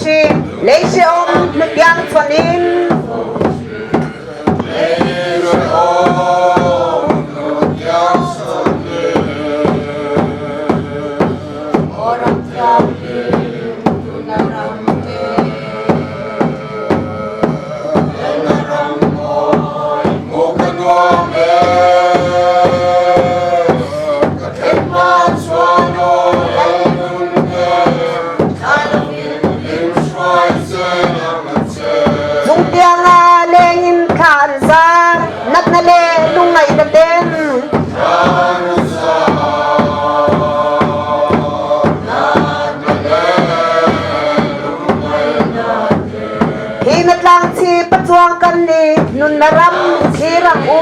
thin, lei hrehawm hnutiang chhawn in. Zungtianga lengin thla an zar, natna le lungngaihna ten. Hi na tlang chi pachuang kan ni, nunna ram thlir ang u.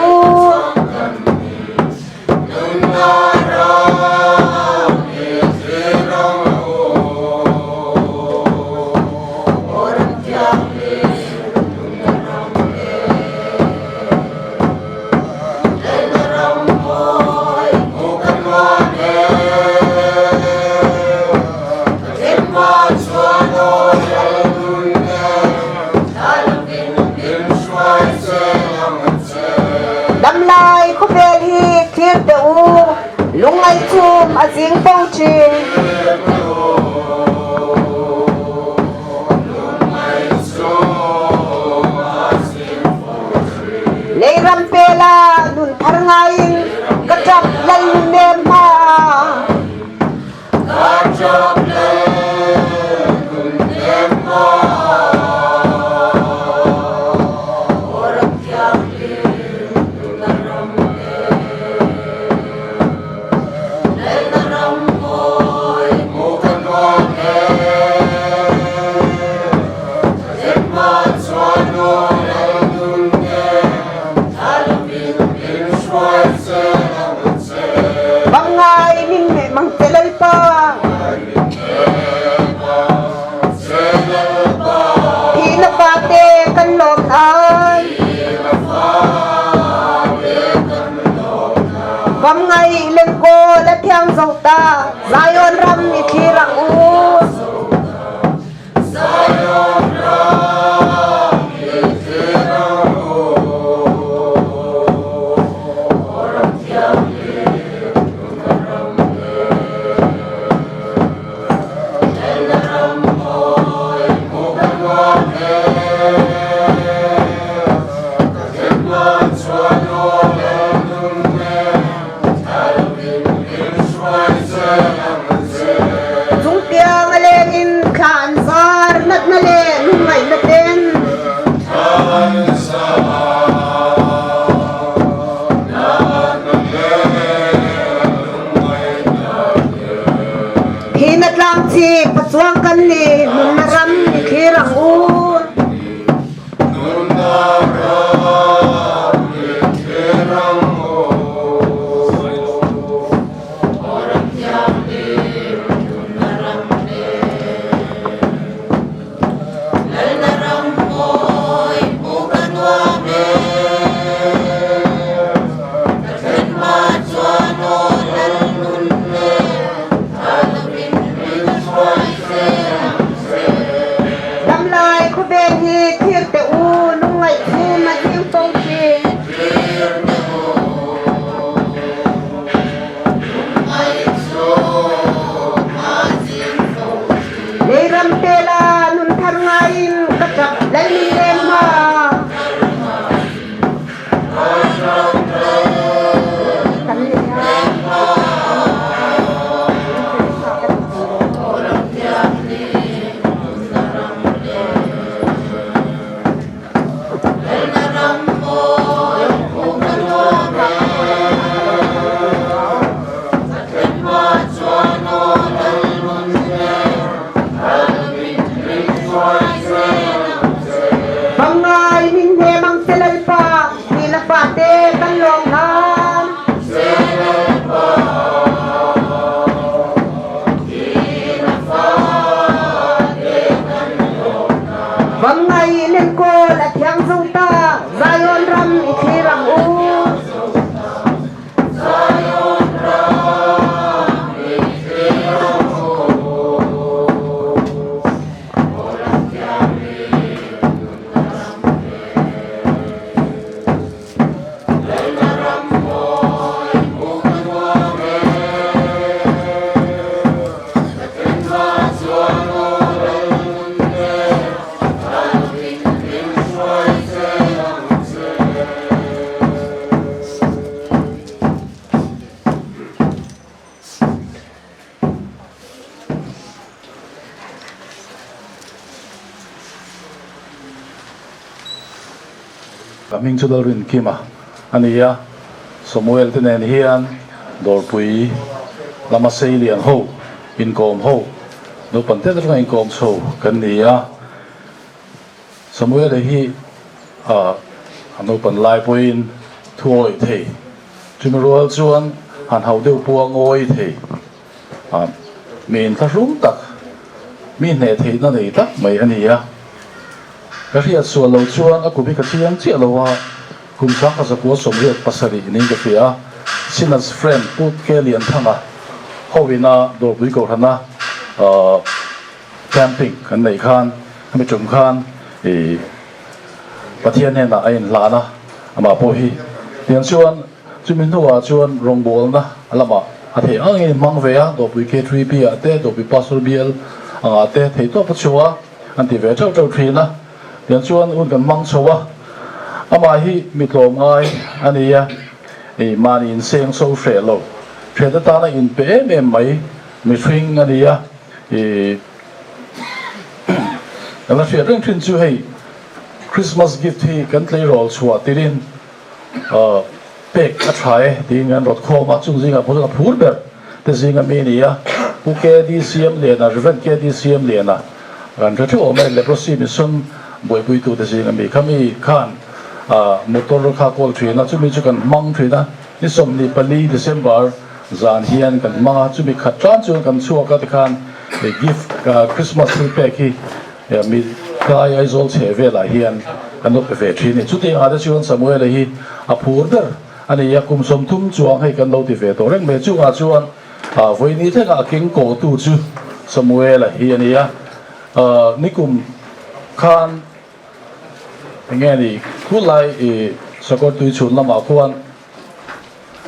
Damlai khawvel hi thlir teh u, lungngai chum a zing fo thin. Leiram pela nun thar ngaiin ka ṭap lal nun nem hma. Ka ṭap lal nun nem hma. Bangai min neh mang te Lalpa. Hi na fate kan lawm nan. Vam ngai len ko la thiang zo ta Zion ram i thlir ang u. Chungtiang a leng in thla an zar, natna le lungngaihna ten. Hi na tlang chi pachuang kan ni, nunna ram i thlir ang u. Ka hming chu Lalrinkima a ni a, Samuel te nen hian Dawrpui lama Seilian ho inkawm ho, naupang te atanga inkawm chho kan ni a. Samuel-a hi a naupan lai pawhin thu awih thei, chumi rual chuan han hauh deuh pawh a ngawi thei. Mi inthlahrung tak, mi hneh theihna nei tak mai a ni a. Ka hriat sual lo chuan a kum hi ka chiang chiah lo a, kum 1987 niin ka hria a, Sinas friend Pu Ke Lianthanga hoina Dawrpui Kohhrana camping kan neih khan hemi tum khan ih Pathian hnenah a inhlan a, amah pawh hi tiang chuan chumi hnuah chuan rawngbawlna lamah a theih ang in hmang ve a, Dawpui K3P ah te, Dawpui Pastor Bial angah te thei tawp a chhuah a, an ti ve teuh teuh thin a, tiang chuan hun kan hmang chho a, amah hi mi tlawm ngai a ni a, ih mahni inseng so hreh lo, hrehna tana inpe em em mai mihring a ni a. I kan la hriat reng thin chu hei Christmas gift hi kan tleirawl chhuah tirin pek a tha e tiin kan rawt khawm a, chung zingah pawh chuan a phur ber te zinga mi a ni a, Pu KD Siamliana, Rev KD Siamliana kan hre theuh awm e, Leprosy Mission buaipuitu te zinga mi kha mi khan motor kha kawl thin a, chumi chu kan hmang thin a, ni 24 December Zan hian kan hmang a, chumi khat tan chuan kan chhuak a tikhan gift Christmas thil pek hi mi tlai Aizawl chhe velah hian kan lo pe ve thin a ni. Chutiang ah te chuan Samuela hi a phur ber a ni a, kum 30 chuang hei kan lo ti ve tawh reng mai. Chungah chuan vawiini thlengah a keng kawhtu chu Samuela hi a ni a, nikum khan enge ni khulai sakawr tui chhun lamah khuan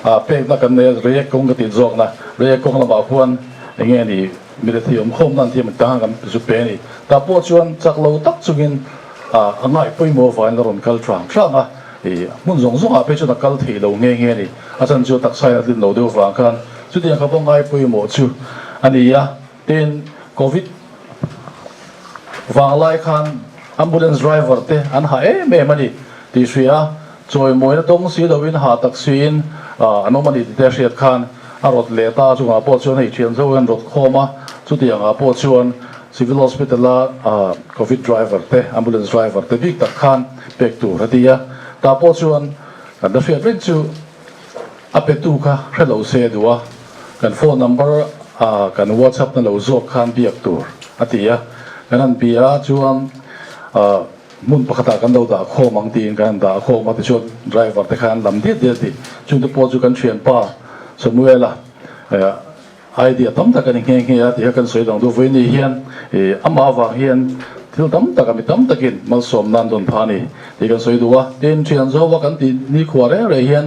Ah pekna kan nei a, Reiek kawng ka tih zawkna, Reiek kawng lamah khuan eng nge ni mirethei awm khawmna an tih ang tang kan zu pe a ni. Tah pawh chuan chak lo tak chungin ah a ngaih pawimawh avangin a rawn kal hrang hrang a, ih hmun zawng zawngah phei chuan a kal thei lo nghe nghe a ni. A chan chu taksa in a tlin lo deuh avang khan chutiang kha pawh ngai pawimawh chu a ni a. Tin, Covid vanglai khan ambulance driver te an ha em em a ni tih hria a, chawimawina dawng si loin ha tak siin an awm a ni tih te a hriat khan a rawt leh ta chungah pawh chuan hei thian zo hian rawt khawm a, chutiangah pawh chuan Civil Hospital a Covid driver te, ambulance driver te bik tak khan pek tur a ti a, tah pawh chuan kan la hriat reng chu. A petu kha hre lo se duh a, kan phone number a kan whatsapp na lo zawk khan biak tur a ti a, kan han bia a chuan hmun pakhatah kan lo dah khawm ang tiin kan han dah khawm a tichuan driver te khan an lam diat diat a ti, chungte pawh chu kan thianpa Samuel-a Idea tam tak a ni nghe nghe a tih kha kan sawi dang duh vawi ni hian ih amah avang hian thil tam tak a mi tam takin malsawm nan dawn pha a ni tih kan sawi duh a. Tin, thian zoa kan tih nikhua reng reng hian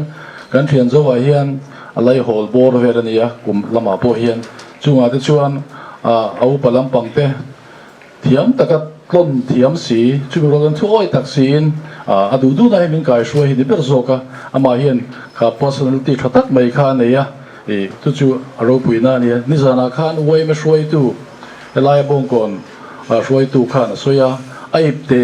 kan thian zoah hian a laihawl bawr vel a ni a, kum lamah pawh hian chungah te chuan a upa lampang te Thiam taka tlawn thiam si, chumi rual kan thu awi tak siin a duh duhna hi min kaihruai hi ni ber zawk a, amah hian kha personality tha tak mai kha a nei a, ih chu chu a ropuina a ni a. Nizanah khan YMA hruaitu helaia Bawngkawn hruaitu khan a sawi a, a ipte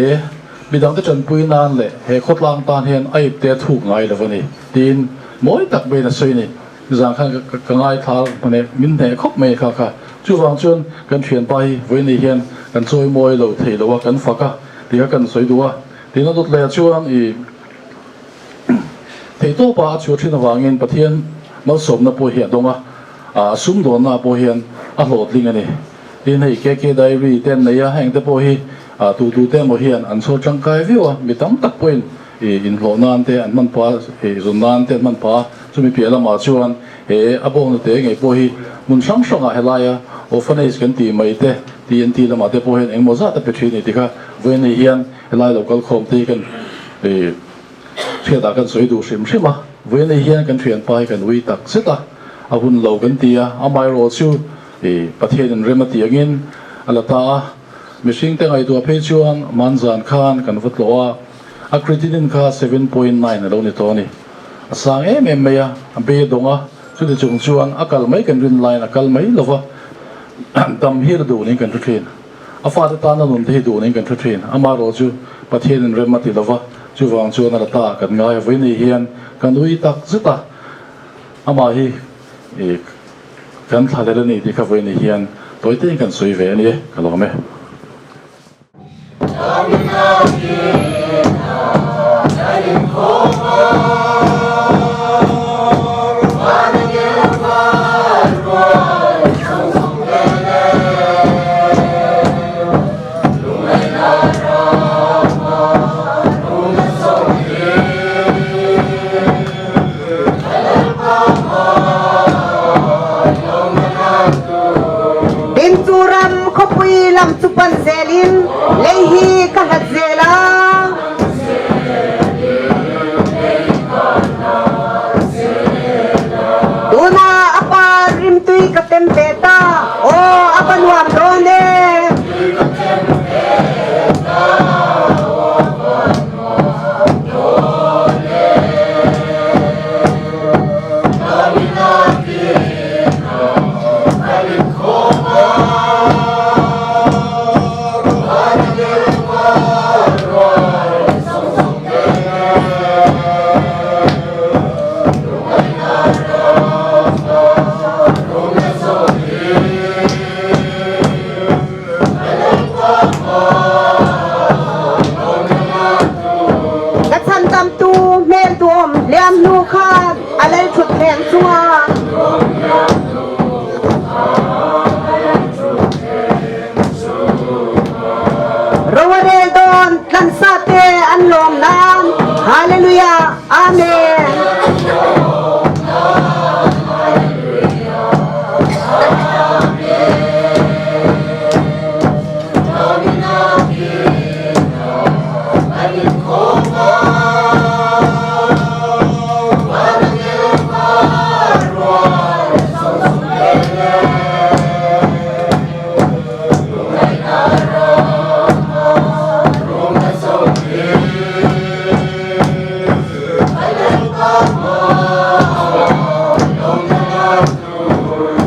midangte tanpui nan leh he khawtlang tan hian a ipte a thuk ngai lo a ni tiin mawi tak maiin a sawi a ni. Nizan khan ka ngaithla hmaneh min hneh khawp mai kha kha. Chuvang chuan kan thianpa hi vawiin hian kan chawi mawi lo thei lo a, kan fak a tih kha kan sawi duh a. Tiin a dawt leh chuan i theihtawpa a chhuah thin avangin Pathian malsawmna pawh hi a dawng a, a sumdawnna pawh hian a hlawhtling a ni. Tin hei KK Diary te an nei a, heng te pawh hi tu tu te emaw hian an chhawr tangkai viau a, mi tam tak pawhin i inhlawh nan te an hman phah a, i zun nan te an hman phah a, chumi piah lamah chuan he a bawngna te ngei pawh hi hmun hrang hrangah helaia orphanage kan tih mai te, TNT lamah te pawh hian engmaw zat a pe thin a ni ti kha vawiin hei hian helai lo kal khawm te hi kan i hriatah kan sawi duh hrim hrim a, vawiin hei hian kan thianpa hi kan ui tak zet a, a hun lo kan ti a, amaherawh chu i Pathianin rem a tih angin a la ta a, mihringte ngaihtuah phei chuan manzan khan kan va tlawh a. A creatinine kha 7.9 a lo ni tawh a ni. A sang em em mai a, a be dawng a, chuti chung chuan a kal mai kan rin laiin a kal mai lo va, dam hi a duh niin kan hre thin. A fate tana nun te hi duh niin kan hre thin. Amaherawh chu Pathianin rem a ti lo va, Chuvang chuan a la ta kan ngai a vawi ni hian kan ui tak zet a, amah hi ih kan thla lel a ni tih kha vawi ni hian tawi tein kan sawi ve a ni e, ka lawm e. Tin chu ram khawpui lam chu pan zelin lei hi ka hlat zel a. Tunah a pa rimtui ka tem ve ta, aw a va nuam dawn e. Ka chhandamtu hmel duhawm hliam hnu khan a lal ṭhutthleng chungah. Ro a rel dawn tlansa te an lawm nan. Hallelujah. Amen.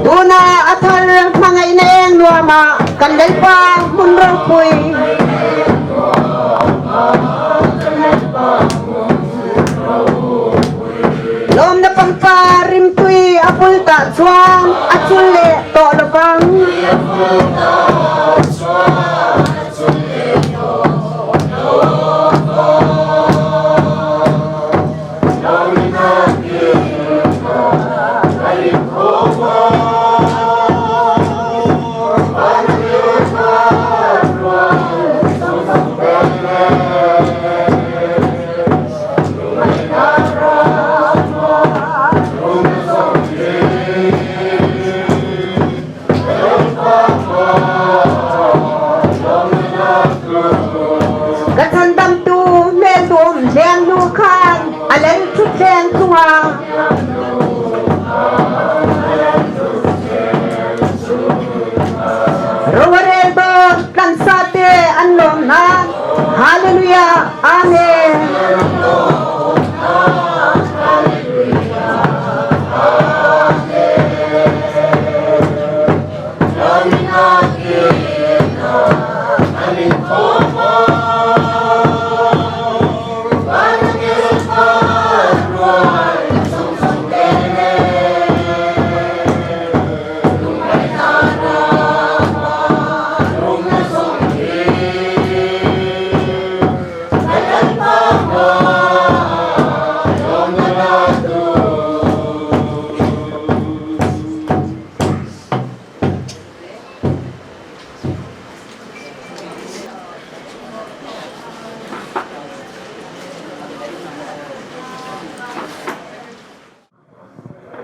Tuna a thar hmangaihna eng nuama kan Lalpa hmun ropui. Lawmna pangpar rimtui a bul tah chuan a chul leh tawh lovang. Ka chhandamtu hmel duhawm hliam hnu khan a lal thutthleng chungah Ro a rel dawn tlansa te an lawm nan. Hallelujah. Amen.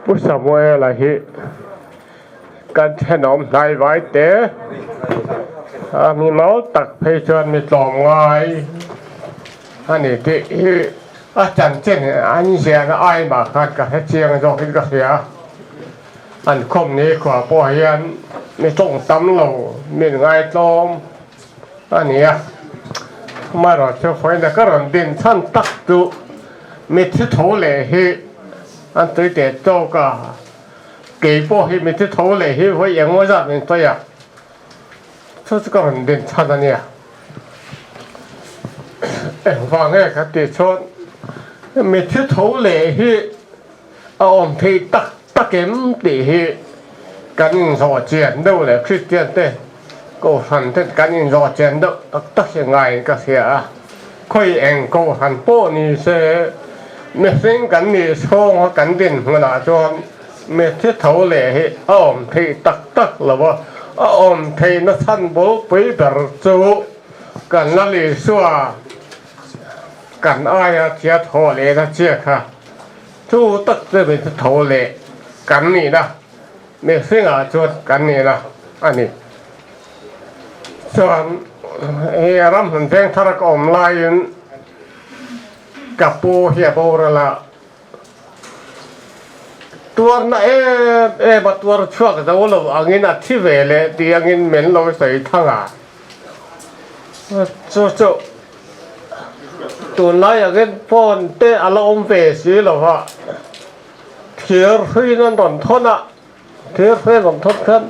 Pu Samuela hi kan thenawm hnaivai te a mi mawl tak phei chuan mi tlawm ngai a ni tih hi a chanchin an ziahna aimah khan ka hre chiang zawkin ka hria. An khawm ni khua pawh hian mi tawng tam lo min ngaitlawm a ni a, amaherawhchu fawiin ka rawn din chhan tak chu mitthi tho leh hi an tui teh tawk a, kei pawh hi mitthi tho leh hi vawi engmaw zat min sawi a, chu chu ka rawn din chhan a nia. Engvang nge ka tih chuan mitthi tho leh hi a awm thei tak tak em tih hi kan inzawh chian deuh leh Kristian te Kohhran te kan inzawh chian deuh tak tak hi ngaiin ka hria a. Khawi eng Kohhran pawh ni se mihring kan nih chhunga kan dinhmunah chuan mitthi tho leh hi a awm thei tak tak lo a, a awm theihna chhan bulpui ber chu Kan Lal Isua kan aia thia thaw lehna chiah kha chu tak chu min tho leh kan nihna mihringah chuan kan nihna a ni. Chuan hei ram hmun veng thar ka awm laiin ka pu hi a boral a. Tuarna em em a tuar chhuak zo lo angin a thi ve leh tih angin min lo sawi thang a. Chu chu tunlai angin phone te a la awm ve si lo va, thir hruiin an rawn thawn a, thir hruiin an rawn thawn khan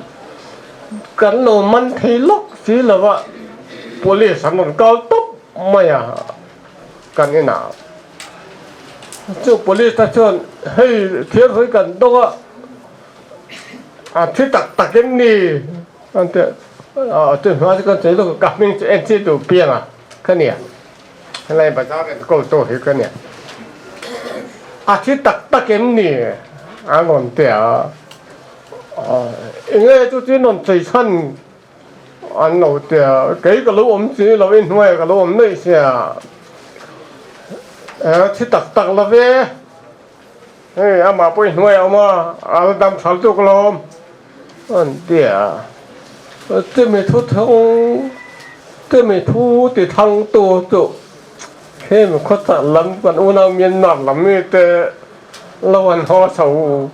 kan lo man thei lawk si lo va, police an rawn kal tawp mai a kan inah. Chu police te chuan hei thir hrui kan dawng a, a thi tak tak em ni an ti a, chu hnuai chu kan sawi lawk a, ka hming chu en chi tur piang a ka nia, helai bazar enkawl tu hi ka nia, a thi tak tak em ni an rawn ti a, enge chu chu in rawn sawi chhan An lo ti a, kei ka lo awm chi lo i hnuaiah ka lo awm daih sia, e thi tak tak lo ve, hei amah pawh i hnuaiah a awm a, a la dam thal tuk alawm an ti a, chumi thu thang chumi thu ti thang tu chu hemi khawchhak lam kan unau Myanmar lam mi te lo an haw chho.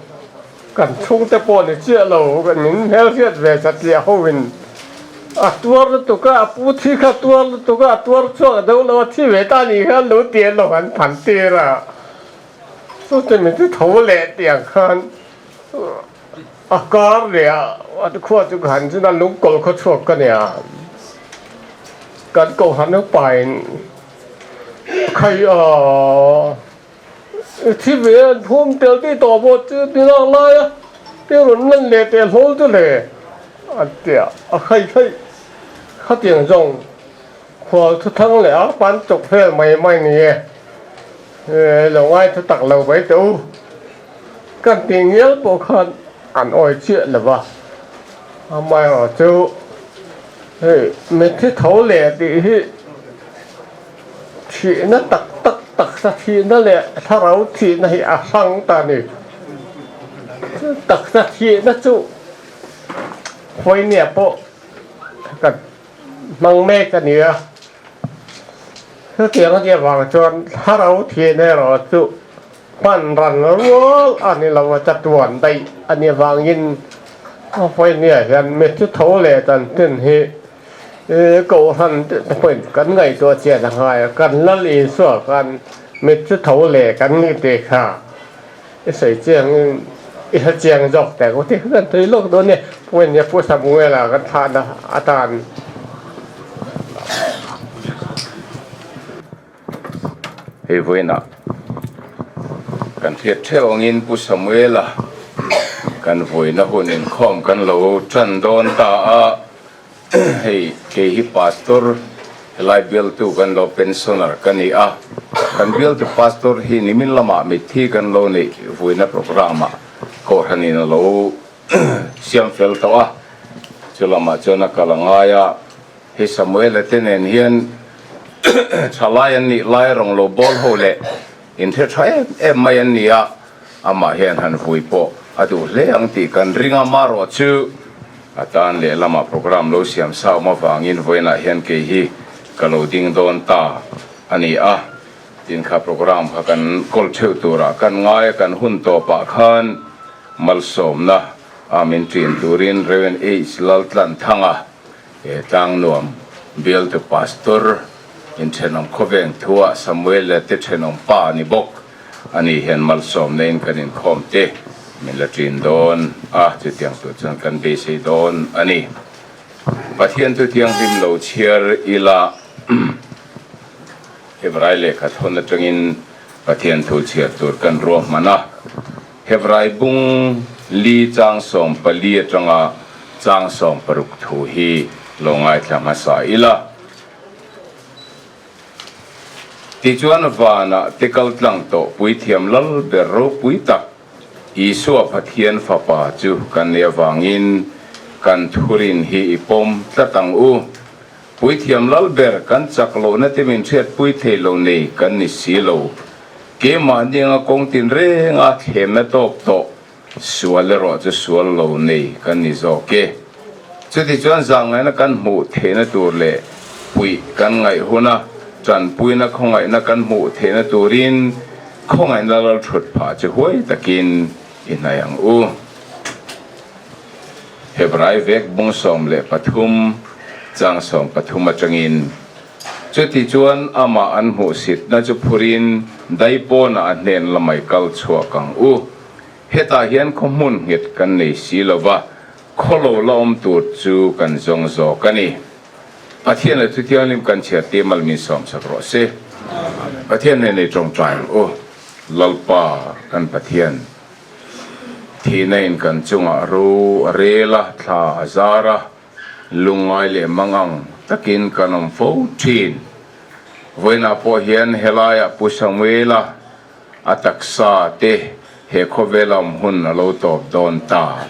Kan chhungte pawh ni chiah lo, kan min hmelhriat ve satliah ho in a tuar lutuk a, a pu thi kha tuar lutuk a, a tuar chhuak deuh lo a, thi ve ta nih khan lo ti an lo han phan tir a, chute min chu tho leh tiang khan a kar leh a, a khua chu ka han chun a, lungkawl khaw chhuak ka nia, kan kohhran upain khai aw. Thi ve an phum tel tih tawh pawh chu ti lak lai a, ti rawn lan leh teh hlawl chu le a ti a, a khai khai khatiang zawng khual thu thang leh a pan chawp vel mai mai ni e, lo ngai thu tak lo mai teh u, kan tih ngial pawh khan an awi chiah lo va, amaherawh chu hei mitthi tho leh tih hi. Thihna tak tak taksa thihna leh thlarau thihna hi a hrang ta a ni. Taksa thihna chu Vawinia pawh kan hmang mek a ni a. Chutiang a nih avang chuan thlarau thihna erawh chu hman ran rual a ni lo a, chatuan daih a nih avangin Vawinia hian mitthi tho leh chanchin hi Kohhran te pawhin kan ngaihtuah chian a ngai a, kan Lal Isua khan mit chu tho leh kan ni tih kha i sawi chiangin i hre chiang zawk teh ang u tih kha kan tui lawk dawn a ni. Pawhin Pu Samuela kan thlahna atan. Hei vawiinah kan hriat theuh angin Pu Samuela kan vawiina hun inkhawm kan lo tan dawn ta a, hei kei hi Pastor helai bialtu kan lo pensioner ka ni a, kan bialtu Pastor hi nimin lamah mitthi kan lo neih vawiina programme ah Kohhranin a lo siam fel tawh a, chu lamah chuan a kal a ngai a. Hei Samuela te nen hian thalai an nih lai rawng lo bawl ho leh inhre tha em em mai an ni a, amah hian han vui pawh a duh hle ang tih kan ring a, marawh chu a tan lehlamah program lo siam sa awm avangin vawiinah hian kei hi ka lo ding dawn ta a ni a, tin kha program kha kan kawl theuh turah kan ngai a, kan hun tawpah khan malsawmna a min ṭin turin Rev. H. Laltlanthanga He tlangnuam bialtu pastor in thenawm khawveng thuah Samuel leh te thenawm pa a ni bawk. Ani hian malsawmna in kan inkhawm te min la ṭin dawn a, chutiang tur chuan kan beisei dawn a ni. Pathian chu thianghlim lo chhiar ila. Hebrai lehkha thawn atangin Pathian thu chhiar tur kan ruahman a. Hebrai bung li chang 14 atanga chang 60 thu hi lo ngaithla hmasa ila. Tichuan vanah te kal tlang tawh puithiam lal ber ropui tak Isua Pathian Fapa chu kan nih avangin kan thurin hi i pawm tlat ang u. Puithiam lal ber kan chak lohna te min hriatpui thei lo nei kan ni si lo. Keimahni anga kawng tinrenga thlemna tawk tawh sual erawh chu sual lo nei kan ni zawk e. Chutichuan zangngaihna kan hmuh theihna tur leh puih kan ngaih huna tanpuina khawngaihna kan hmuh theihna turin khawngaihna lal thut phah chu huai takin i hnaih ang u. Hebrai vek bung 13 chang 13 atangin, Chuti chuan amah an hmuhsitna chu phurin daipawnah a hnen lamai kal chhuak ang u. Hetah hian khaw hmun nghet kan nei si lo va, khaw lo la awm tur chu kan zawng zawk a ni. Pathian leh Thuthianghlim kan chhiar tir mal min sawmsak rawh se. Pathian hnenah i tawngtai ang u, Lalpa kan Pathian. Thihna in kan chungah ro a rel a, thla a zar a, lungngai leh mangang takin kan awm fo thin. Vawiinah pawh hian helaiah Pu Samuela a taksa te he khawvela awm hun a lo tawp dawn ta.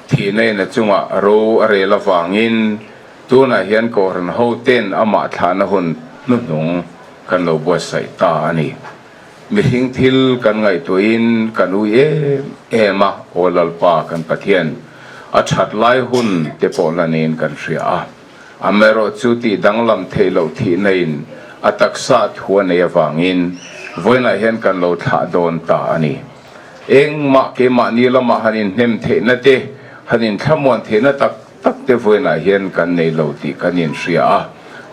Thihna in a chungah ro a rel avangin tunah hian Kohhran hoten amah thlahna hun hnuhnung kan lo buatsaih ta a ni. Mihring thil kan ngaihtuahin kan ui em em a, Aw Lalpa kan Pathian, a that lai hun te pawh la niin kan hria a. Amaherawh chu tih danglam theih loh thihna in a taksa thu a nei avangin vawiinah hian kan lo thlah dawn ta a ni. Engmah keimahni lamah han inhnem theihna te, han inthlamuan theihna tak tak te vawiinah hian kan nei lo tih kan inhria a.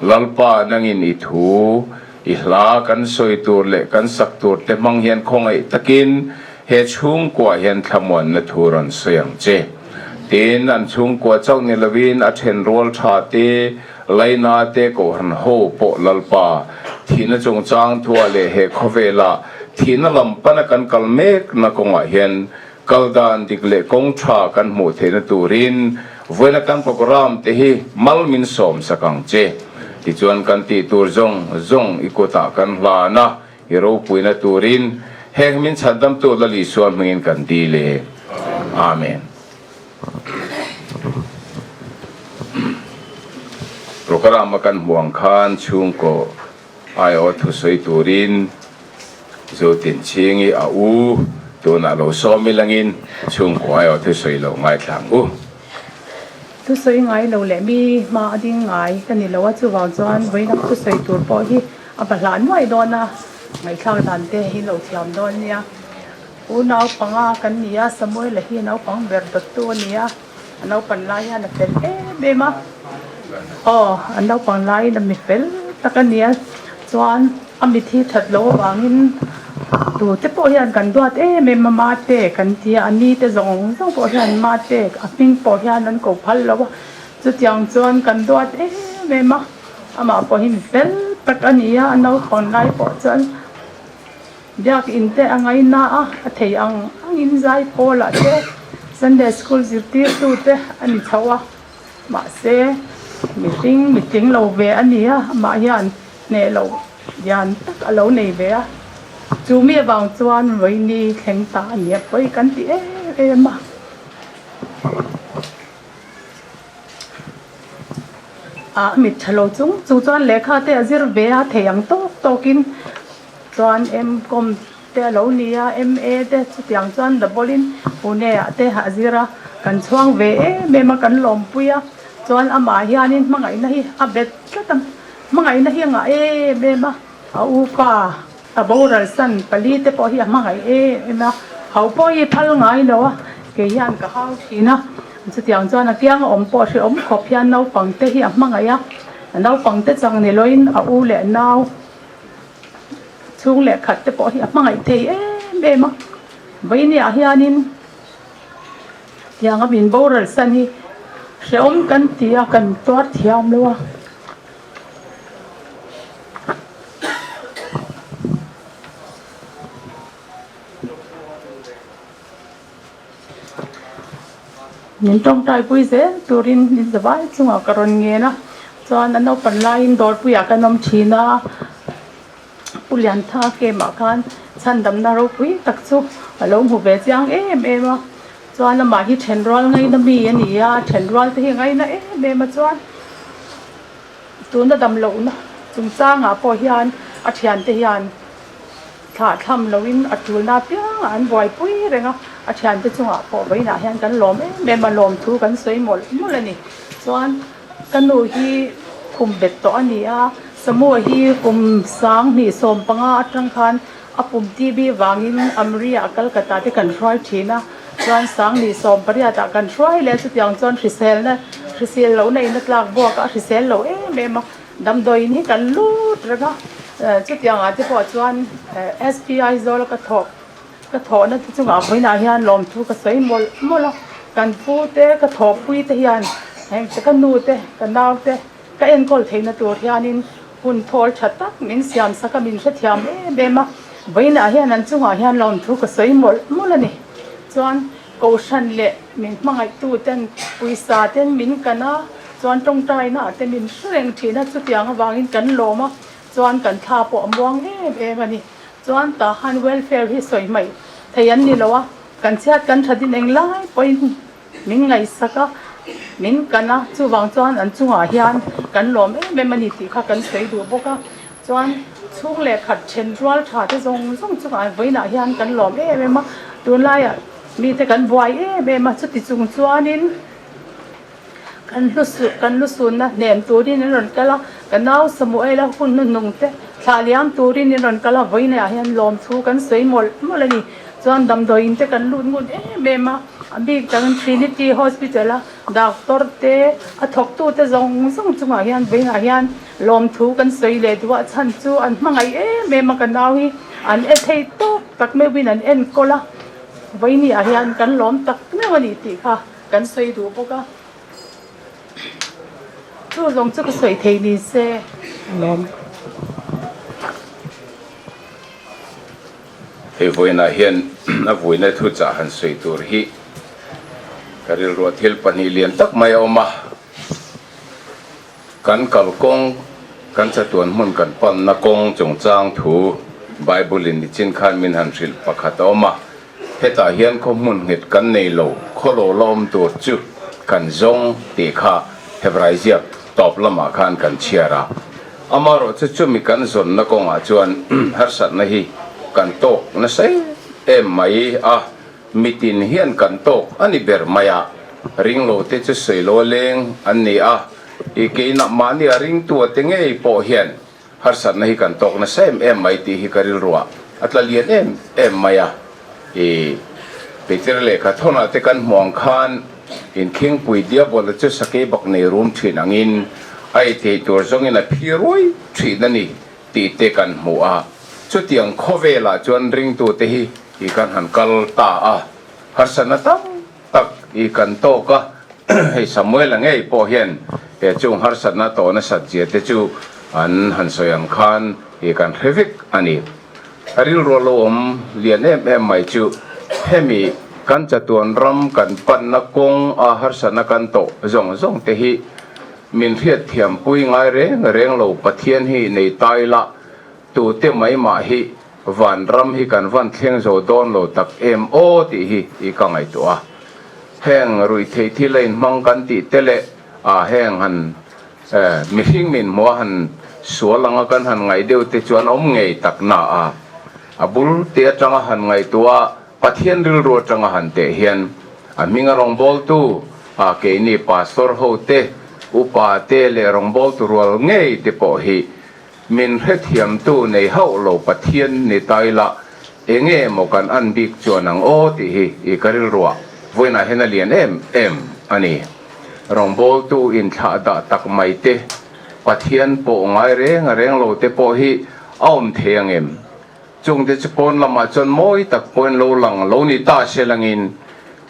Lalpa nangin i thu I hla kan sawi tur leh kan sak tur te hmang hian khawngaih takin he chhungkua hian thlamuanna thu rawn sawi ang che. Tin, an chhungkua chauh ni lovin a thenrual tha te, Laina te, Kohhran ho pawh Lalpa thihna chungchang thuah leh he khawvela thihna lam pana kan kal mekna kawngah hian kal dan dik leh kawng tha kan hmuh theihna turin vawiina kan programme te hi mal min sawm sak ang che. Tichuan kan tih tur zawng zawng i kutah kan hlan a, i ropuina turin heng min chhandamtu Lal Isua hmingin kan dil e. Amen. Programme a kan hmuh ang khan chhungkaw aiawh thusawi turin Zotinchhingi a u tunah lo sawm ilangin chhungkaw aiawh thusawi lo ngaithla ang u. Thusawi ngai lo leh mi hma a ding ngai ka ni lo a, chuvang chuan vawiin thusawi tur pawh hi a va hlah nuai dawn a, ngaihthlak dan te hi lo thiam dawn nia. U naupanga kan ni a, Samuela hi naupang ber dawttu a ni a, a naupan lai hian a fel em em a, aw a naupang laiin a mi fel tak a ni a, chuan a mit hi that loh avangin tute pawh hian kan duat em em a, mate kan ti a, a ni te zawng zawng pawh hian mate a hming pawh hian an ko phal lo a, chutiang chuan kan duat em em a, amah pawh hi mi fel tak a ni a, a naupang lai pawh chuan. Biakinn te a ngaina a, a thei ang angin zai pawlah te Sunday School zirtirtu te a ni chho a, mahse mihring mitling lo ve a ni a, amah hian hneh loh lian tak a lo nei ve a, chu mi avang chuan vawiini thleng ta a ni a, pawi kan ti em em a. A mit tha lo chung chung chuan lehkha te a zir ve a, thei ang tawk tawkin chuan M.Com te a lo ni a, M.A te chutiang chuan double in Pune ah te a zir a, kan chhuang ve em em a, kan lawmpui a, chuan amah hianin hmangaihna hi a bet tlat a, hmangaihna hi a ngah em em a, a upa a boral san pali te pawh hi a hmangaih em em a, ho pawh hi phal ngai lo a, kei hian ka hau thin a, chutiang chuan a kiang a awm pawh hrehawm khawp hian naupang te hi a hmangaih a, naupang te chang ni loin a u leh nau. Chhung leh khat te pawh hi a hmangaih thei em em a, vawinia hianin tianga min boral san hi hrehawm kan ti a, kan tuar thiam lo a. Min tawngtaipui zel turin min zavai chungah ka rawn ngen a, chuan a naupan laiin dawrpuiah kan awm thin a, Pu Liantha camp-ah khan chhandamna ropui tak chu a lo hmu ve chiang em em a, chuan amah hi thenrual ngaina mi a ni a, thenrual te hi ngaina em em a chuan tuna damlohna chungchangah pawh hian a thiante hian. Thlah thlam loin a tulna apiangah an buaipui reng a, a thiante chungah pawh vawiinah hian kan lawm em em a, lawmthu kan sawi mawlh mawlh a ni. Chuan ka nu hi khum bet tawh a ni a, Samuel hi kum 2015 atang khan a pum TB vangin Amriah Calcutta te kan hruai thin a, chuan 2018 ah kan hruai leh a, chutiang chuan hriselna hrisel lohna in a tlak buak a, a hrisel lo em em a. Damdawiin hi kan lut reng a, chutiangah te pawh chuan SPI Zawla ka thawh ka thawhna te chungah vawiinah hian lawmthu ka sawi mawlh mawlh a, kan pu te ka thawhpui te hian heng ka nu te ka nau te ka enkawl theihna tur hianin hun thawl tha tak min siam sak a, min hrethiam em em a, vawiinah hian an chungah hian lawmthu ka sawi mawlh mawlh a ni. Chuan Kohhran leh min hmangaihtu ten pawisa ten min kan a, chuan tawngtaina ah te min hre reng thin a, chutiang avangin kan lawm a, chuan kan thla pawh a muang em em a ni. Chuan tah khan welfare hi sawi hmaih thei an ni lo a, kan chhiat kan that in englai pawhin min ngaihsak a, min kan a, chuvang chuan an chungah hian kan lawm em em a ni tih kha kan sawi duh bawk a, chuan chhung leh khat then rual tha te zawng zawng chungah vawiinah hian kan lawm em em a, tunlaiah mite kan buai em em a, chuti chung chuanin kan hlu kan lu sunna hnem turin an rawn kal a, ka nau Samuela hun hnuhnung te thlah liam turin an rawn kal a, vawiinah hian lawmthu kan sawi mawlh mawlh a ni, chuan damdawiin te kan lut ngut em em a, a bik takin Trinity Hospital a doctor te a thawktu te zawng zawng chungah hian vawiinah hian Lawmthu kan sawi leh duh a chhan chu an hmangaih em em a ka nau hi an e thei tawk tak meuhin an enkawl a, vawiini ah hian kan lawm tak meuh a ni tih kha kan sawi duh bawk a, chu zawng chu ka sawi thei ni se lawm. Hei vawiinah hian a vuina thu chah han sawi tur hi ka rilruah thil pahnih lian tak mai a awm a. Kan kalkawng, kan chatuan hmun kan panna kawng chungchang thu Bible in nichin khan min han hrilh pakhat a awm a, hetah hian khaw hmun nghet kan nei lo, khaw lo la awm tur chu kan zawng tih kha Hebrai ziak tawp lamah khan kan chhiar a. Amaherawhchu chumi kan zawnna kawngah chuan harsatna hi kan tawk nasa em em mai a. Mitin hian kan tawk a ni ber mai a, ringlo te chu sawiloa leng an ni a, i keinah mahni a ringtua te ngei pawh hian harsatna hi kan tawk nasa em em mai tih hi ka rilruah a tla lian em em mai a. I Peter lehkha thawnah te kan hmuh ang khan inkhingpui diabola chu sakei bak nei rum thin angin a ei theih tur zawngin a phi ruai thin a ni tih te kan hmu a, chutiang khawvelah chuan ringtute hi i kan han kal ta a, harsatna tam tak i kan tawk a, hei Samuela ngei pawh hian he chung harsatna tawh nasat zia te chu an han sawi ang khan i kan hre vek a ni. A rilru lo awm lian em em mai chu hemi kan chatuan ram kan panna kawng a harsatna kan tawh zawng zawng te hi Min hriatthiampui ngai reng reng lo Pathian hi nei ta ila, tute mai mah hi van ram hi kan van thleng zo dawn lo tak em aw tih hi i ka ngaihtuah a. Heng ruihtheih thil a inhmang kan tih te leh a heng han mihring min hmuh a han sual anga kan han ngaih deuh te chuan awm ngei tak na a. A bul te atanga han ngaihtuah a Pathian rilru atanga han teh hian a hminga rawngbawltu a keini pastor ho te, upa te leh rawngbawltu rual ngei te pawh hi min hrethiamtu nei hauh lo Pathian ni ta ila enge maw kan an bik chuan ang aw tih hi i ka rilruah vawiinah hian a lian em em a ni. Rawngbawltu inthlah dah tak mai te, Pathian pawh ngai reng reng lo te pawh hi a awm thei ang em? Chungte chu pawn lamah chuan mawi tak pawhin lo lang lo ni ta se langin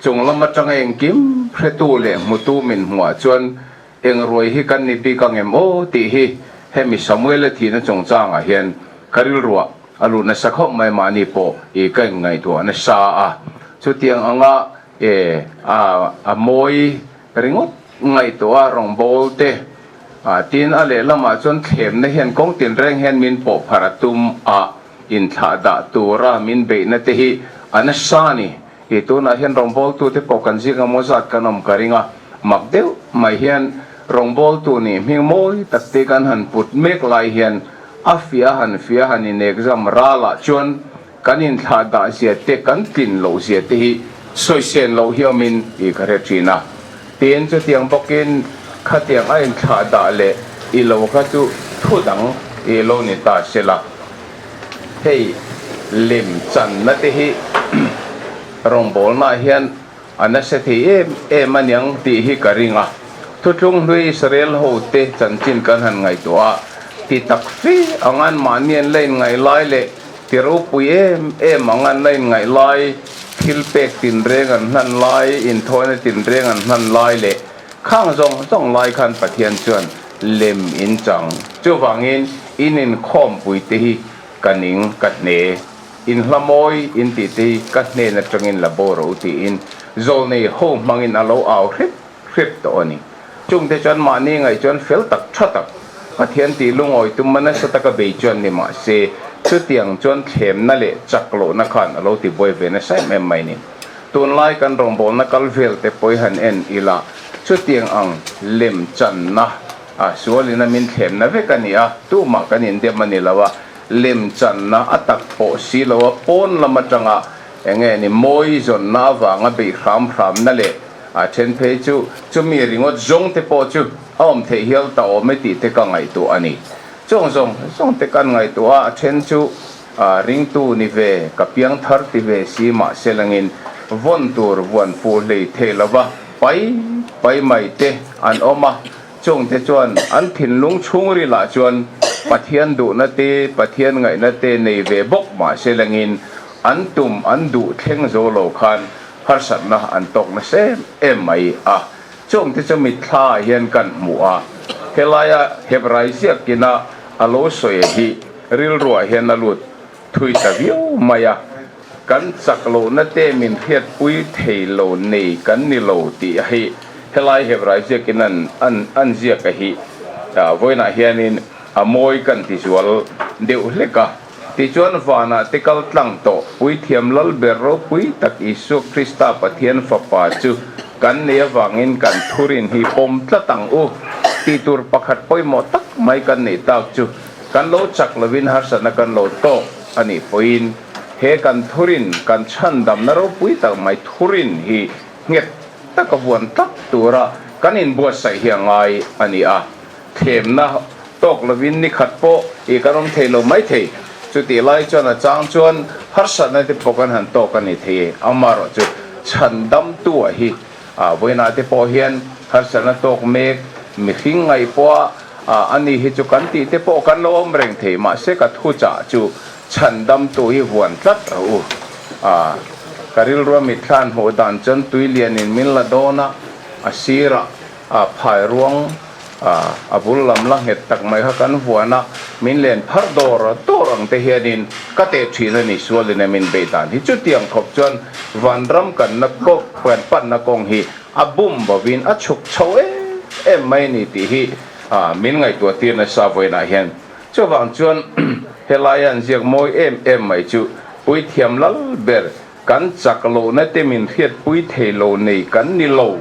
chung lam atanga engkim hretu leh hmutu min hmuhah chuan eng ruai hi kan ni bik ang em aw tih hi hemi Samuela thihna chungchangah hian ka rilruah a lut nasa khawp mai mahni pawh i ka inngaihtuah nasa a. Chutiang anga. E a a mawi ringawt ngaihtuah a rawngbâwl te a tin a lehlamah chuan thlemna hian kawng tinreng hian min pawh phar a tum a inthlah dah tura min beihna te hi a nasa a ni. I tunah hian rawngbawltute pawh kan zing a maw zat kan awm ka ring a, mak deuh mai hian rawngbawltu nih hming mawi tak te kan han put mek lai hian a fiah han fiah han inekzam ralah chuan kan inthlah dah zia te kan tlin loh zia te hi sawisên loh hi awmin i ka hre ṭhin a. Tin, chutiang bawkin khatiang a inthlah dah leh i lo kha chu thu dang i lo ni ta se la. Hei lem channa te hi rawngbawlnaah hian a nasa thei em em aniang tih hi ka ring a. Thutlung hlui Israel hote chanchin kan han ngaihtuah a, ti tak fe ang an mahni an la inngaih lai leh ti ropui em em ang an la inngaih lai, thil pek tinreng an hlan lai, inthawina tinreng an hlan lai leh khang zawng zawng lai khan Pathian chuan lem in chang. Chuvangin in inkhawmpui te hi ka ning ka hne. In hla mawi in tih te hi ka hnen atangin la bo ro tiin zawlnei ho hmangin a lo au hrep hrep tawh a ni. Chungte chuan mahni ngaih chuan fel tak tha tak Pathian tih lungawi tum a nasa taka bei chuan ni mah se chutiang chuan thlemna leh chak lohna khan a lo ti buai ve nasa em em mai ni. Tunlai kan rawngbawlna kal vel te pawh i han en ila chutiang ang lem channa a sualin a min thlemna vek a ni a, tumah kan indem a ni lo a, lem channa a tak pawh si lo a, pawn lam atanga eng nge ni mawi zawnna avanga beih hram hramna leh a then phei chu chumi ringawt zawng te pawh chu a awm theih hial ta awm e tih te ka ngaihtuah a ni. Chawng zawng zawng te kan ngaihtuah a, a then chu ringtu ni ve, ka piang thar ti ve si mahse langin vawn tur vuan fuh hlei thei lova pai pai mai te an awm a, Chungte chuan an thinlung chhungrilah chuan Pathian duhna te, Pathian ngaihna te nei ve bawk mahse lengin an tum an duh thleng zo lo khan harsatna an tawk nasa em em mai a. Chungte chu mitthla ah hian kan hmu a, helaia Hebrai ziakina a lo sawi hi rilruah hian a lut thui ta viau mai a. Kan chak lohna te min hriatpui thei lo nei kan ni lo tih hi helai Hebrai ziakin an an an ziak a hi vawiinah hianin a mawi kan ti zual deuh hlek a. Tichuan vanah te kal tlang tawh Puithiam Lalber ropui tak Isua Krista Pathian Fapa chu kan nei avangin kan thurin hi pawm tlat ang u tih tur pakhat pawimawh tak mai kan neih tak chu kan lo chak lovin harsatna kan lo tawk a nih pawhin He kan thurin, kan chhandamna ropui tak mai thurin hi nghet taka vuan tlat tura kan inbuatsaih hi a ngai a ni a. Thlemna tawk lovin ni khat pawh i kan awm thei lo mai thei. Chutih lai chuan a chang chuan harsatna te pawh kan han tawk a ni thei e. Amaherawhchu chhandamtu-a hi vawiinah te pawh hian harsatna tawk mek mihring ngaih pawha a ni hi chu kan tih te pawh kan lo awm reng thei. Mahse ka thuchah chu Chhandamtu hi vuan tlat rawh u. A, ka rilrua mitthlan hmuh dan chuan tui lianin min la dawn a, a sirah a phai ruang a, a bul lam la nghet tak mai kha kan vuan a, min len phar dawr dawr ang te hianin ka teh thin a ni sualin a min beih dan hi. Chutiang khawp chuan vanram kanna kawng, kan panna kawng hi a bum bovin a chhuk chho em em mai a ni tih hi a, min ngaihtuah tir nasa vawiinah hian. Chuvang chuan helaia an ziak mawi em em mai chu Puithiam lal ber kan chak lohna te min hriatpui thei lo nei kan ni lo.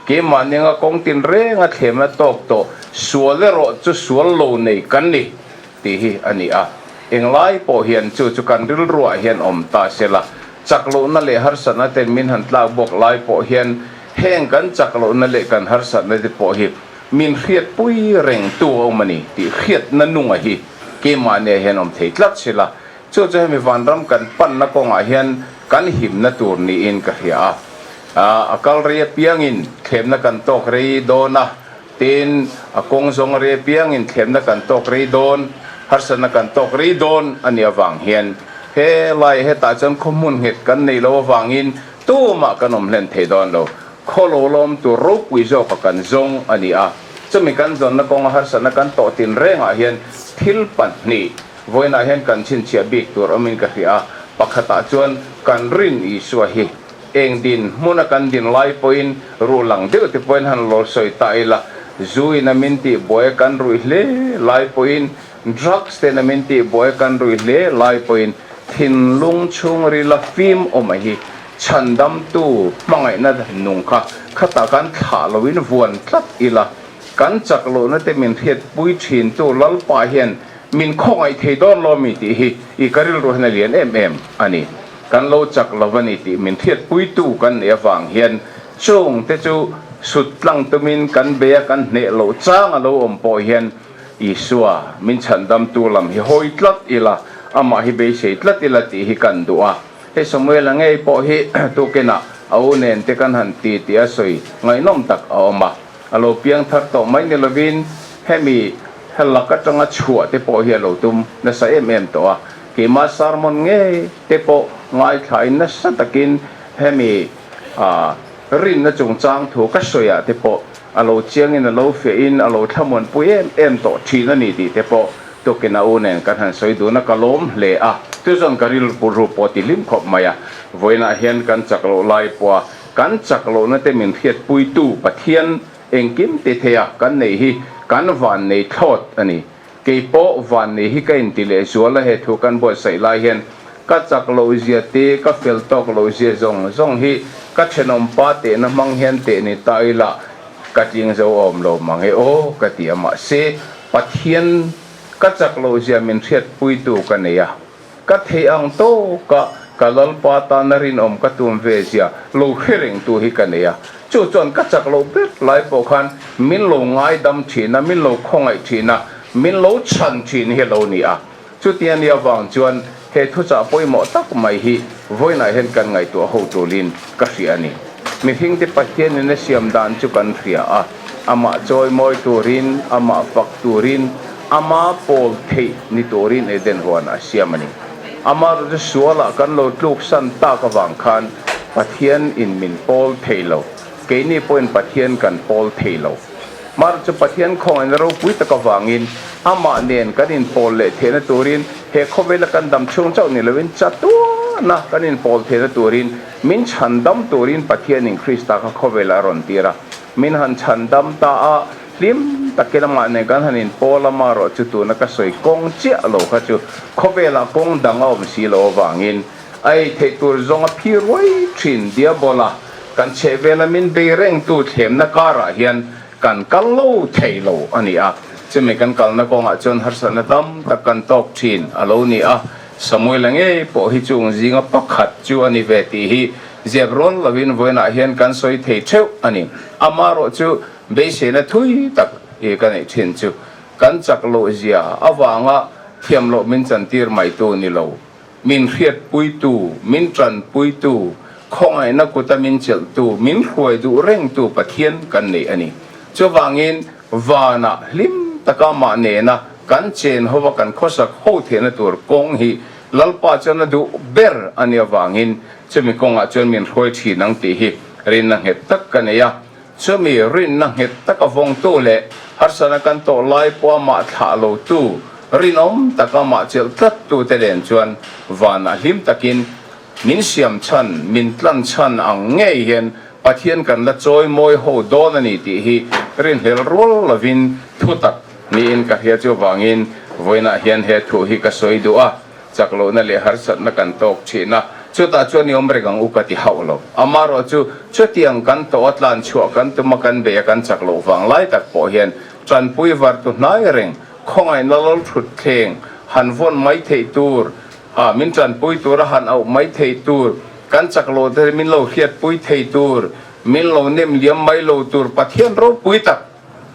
Keimah nenga kawng tin renga thlemna tawk tawh sual erawh chu sual lo nei kan ni tih hi a ni a. Englai pawh hian chu chu kan rilruah hian awm ta se la, chak lohna leh harsatna ten min han tlak bawk lai pawh hian heng kan chak lohna leh kan harsatna te pawh hi Min hriatpui reng tu a awm a ni tih hriatna nunga hi keimahnia hian awm thei tlat si la, chu chu hemi vanram kan panna kawngah hian kan himna tur niin ka hria a. A kal rei apiangin thlemna kan tawk rei dawn a, tin a kawng zawng rei apiangin thlemna kan tawk rei dawn, harsatna kan tawk rei dawn a nih avang hian he lai hetah chuan khaw hmun nghet kan neih loh avangin tumah kan awm hlen thei dawn lo. Khaw lo lawm tur ropui zawka kan zawng a ni a, chumi kan zawnna kawnga harsatna kan tawh tin rengah hian thil pahnih vawiinah hian kan chhinchhiah bik tur awmin ka hria a, pakhatah chuan kan rin Isua hi Eng din hmuna kan din lai pawhin ruh lang deuh te pawhin han lawr sawi ta ila, zu in a min tih buai a kan ruih hle lai pawhin, drugs ten a min tih buai a kan ruih hle lai pawhin thinlung chhungrila fim awm a hi chhandamtu hmangaihna nung kha khatah kan thlah loin vuan tlat ila, kan chak lohna te min hriatpui thintu Lalpa hian min khawngaih thei dawn lo mi tih hi i ka rilru hian a lian em em a ni. Kan lo chak lo a ni tih min hriatpuitu kan neih avang hian chung te chu sut tlang tumin kan bei a, kan hneh loh chang a lo awm pawh hian Isua min chhandamtu lam hi hawi tlat ila, amah hi beisei tlat ila tih hi kan duh a. Hei Samuela ngei pawh hi tukinah a u nen te kan han ti tih a sawi ngaihnawm tak a awm a. A lo piang thar tawh mai ni lovin hemi lak atanga chhuah te pawh hi a lo tum nasa em em tawh a. Keimah sermon ngei te pawh ngaithlain nasa takin hemi rinna chungchang thu ka sawiah te pawh a lo chiangin a lo fiahin a lo thlamuanpui em em tawh thin a ni tih te pawh tukin a u nen kan han sawi dun a, ka lawm hle a. Chu chuan ka rilru ru pawh ti hlim khawp mai a, vawiinah hian kan chak loh lai pawha kan chak lohna te min hriatpuitu Pathian engkim ti theia kan neih hi kan vannei thlawt a ni. Kei pawh vanni hi ka inti leh zual a, he thu kan buatsaih lai hian ka chak loh zia te, ka fel tawk loh zia zawng zawng hi ka thenawm pa tehna hmang hian teh ni ta ila ka tling zo awm lo mang e aw ka ti a, mahse Pathian ka chak loh zia min hriatpuitu ka nei a. Ka theih ang tawka ka Lalpa tana rinawm ka tum ve zia lo hre rengtu hi ka nei a. Chu chuan ka chak loh ber lai pawh khan min lo ngaidam thin a, min lo khawngaih thin a, min lo chhan thin hi a lo ni a. Chuti a nih avang chuan he thuchah pawimawh tak mai hi vawiinah hian kan ngaihtuah ho tulin ka hria a ni. Mihringte Pathianin a siam dan chu kan hria a, amah chawimawi turin, amah fak turin, Ama pawl theih ni turin Eden huan a siam a ni. Ama ru chu sualah kan lo tluksan tak avang khan Pathian in min pawl thei lo. Keini pawhin Pathian kan pawl thei lo. Mar chu Pathian khawngaihna ropui tak avangin Amah nen kan inpawl leh theihna turin he khawvela kan dam chhung chauh ni loin chatuana kan inpawl theihna turin min chhandam turin Pathianin Krista kha khawvelah a rawn tir a. Min han chhandam ta a. Hlim takin amah nen kan han inpawl a, marawh chu tuna ka sawi kawng chiah lo kha chu khawvelah kawng dang a awm si lo avangin a ei theih tur zawng a phi ruai thin Diabola kan chhehvela min bei rengtu thlemna karah hian kan kal lo thei lo a ni a. Chumi kan kalna kawngah chuan harsatna tam tak kan tawk thin a lo ni a, Samuela ngei pawh hi chung zinga pakhat chu a ni ve tih hi ziak rawn lovin vawiinah hian kan sawi thei theuh a ni. Amarawh chu Beiseina thui tak i ka neih thin chu kan chak loh zia avanga thiam loh min chantir mai tu ni lo, min hriatpuitu, min tanpuitu, khawngaihna kuta min chelhtu, min hruai duh rengtu Pathian kan nei a ni. Chuvangin vanah hlim taka mah nena kan chen hova kan khawsak ho theihna tur kawng hi Lalpa chuan a duh ber a nih avangin chumi kawngah chuan min hruai thin ang tih hi rinna nghet tak ka nei a. Chumi rinna nghet taka vawngtu leh harsatna kan tawh lai pawha mah thlah lotu, rinawm taka mah chelh tlattute nen chuan vanah hlim takin min siam chhan, min tlan chhan ang ngei hian Pathian kan la chawi mawi ho dawn a ni tih hi rinhlel rual lovin thutak niin ka hria. Chuvangin vawiinah hian he thu hi ka sawi duh a. Chak lohna leh harsatna kan tawk thin a, chutah chuan i awm reng ang u ka ti hauh lo. Amarawh chu chutiang kan tawh a tlan chhuah kan tum a kan bei a kan chak loh vang lai tak pawh hian tanpui var tu hnai reng, khawngaihna lal thut thleng han vawn mai theih tur, ah min tanpui tur a han auh mai theih tur, kan chak loh te min lo hriatpui thei tur, min lo nem liam mai lo tur Pathian ropui tak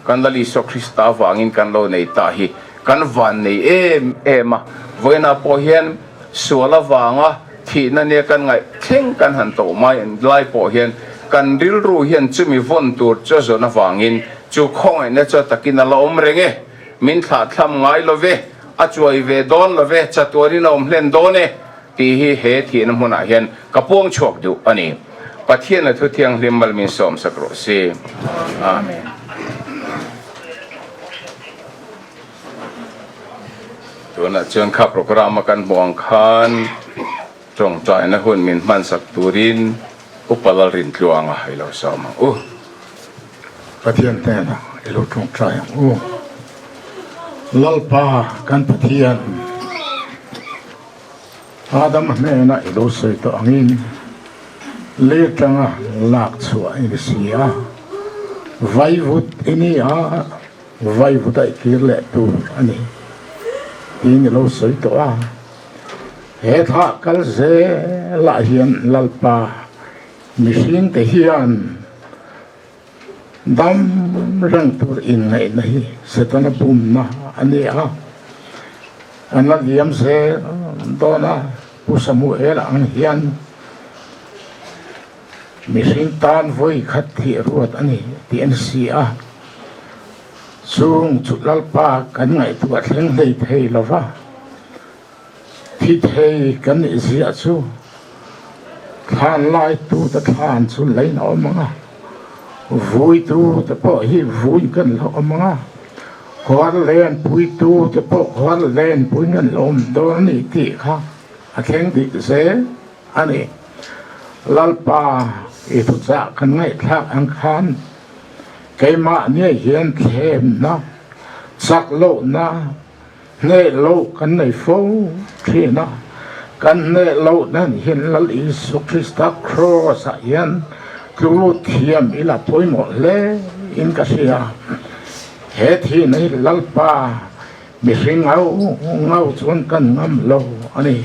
Kan Lal Isua Krista avangin kan lo nei ta hi kan van nei em em a, vawiinah pawh hian sual avanga thihna nia kan ngaih thleng kan han tawh mai lai pawh hian kan rilru hian chumi vawn tur chu a zawn avangin chu khawngaihna chu a takin a la awm reng e, min thlahthlam ngai lo ve, a chuai ve dawn lo ve, chatuanin a awm hlen dawn e tih hi he thihna hmunah hian ka puang chhuak duh a ni. Pathian a thu thianghlim mal min sawm sak rawh si. Amen. Tunah chuan kha program a kan hmuh ang khan tawngtaina hun min hman sak turin. Upa Lalrintluanga i lo sawm ang u. Pathian hnenah i lo tawngtai ang u. Lalpa kan Pathian, Adama hnenah i lo sawi tawh angin lei atanga lak chhuah i ni si a, vaivut i ni a, vaivut a i kir leh tur a ni tiin i lo sawi tawh a. He thlah kal zelah hian Lalpa mihringte hian dam reng tur inngaihna hi Setana bumna a ni a, an la liam zel dawn a, Pu Samuel ang hian mihring tan vawi khat thih ruat a ni tih a ni si a, chung chu Lalpa kan ngaihtuah thleng hlei thei lo va. Thi thei kan nih ziah chu thlan laitu te thlan chu leiin a awm ang a, vuitu te pawh hi vui kan lo awm ang a, huar len puitu te pawh huar len pui kan lo awm dawn a ni tih kha a thleng dik zel a ni. Lalpa i thuchah kan ngaihthlak ang khan keimahni hian thlemna, chak lohna, Hneh loh kan nei fo thin a, kan hneh loh nan hian Lal Isu Krista Kraws ah hian tlu thiam ila pawimawh hle in ka hria. He thihna hi Lalpa mihring ngau ngau chuan kan ngam lo a ni.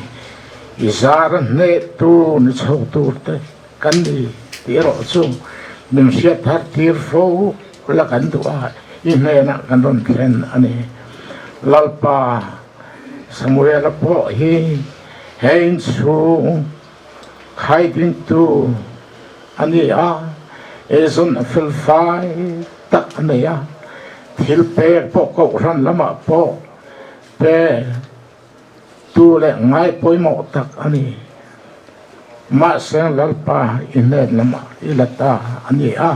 I zara hnehtu ni chho tur te kan ni tih erawh chu min hriat thar tir fo la kan duh a, i hnenah kan rawn thlen a ni. Lalpa Samuela pawh hi he inchhung khaidingtu a ni a, eizawn a fel fai tak a nei a, thil pek pawh kohhran lamah pawh pe Tu leh ngai pawimawh tak a ni. Mahse Lalpa i hnen lamah i la ta a ni a.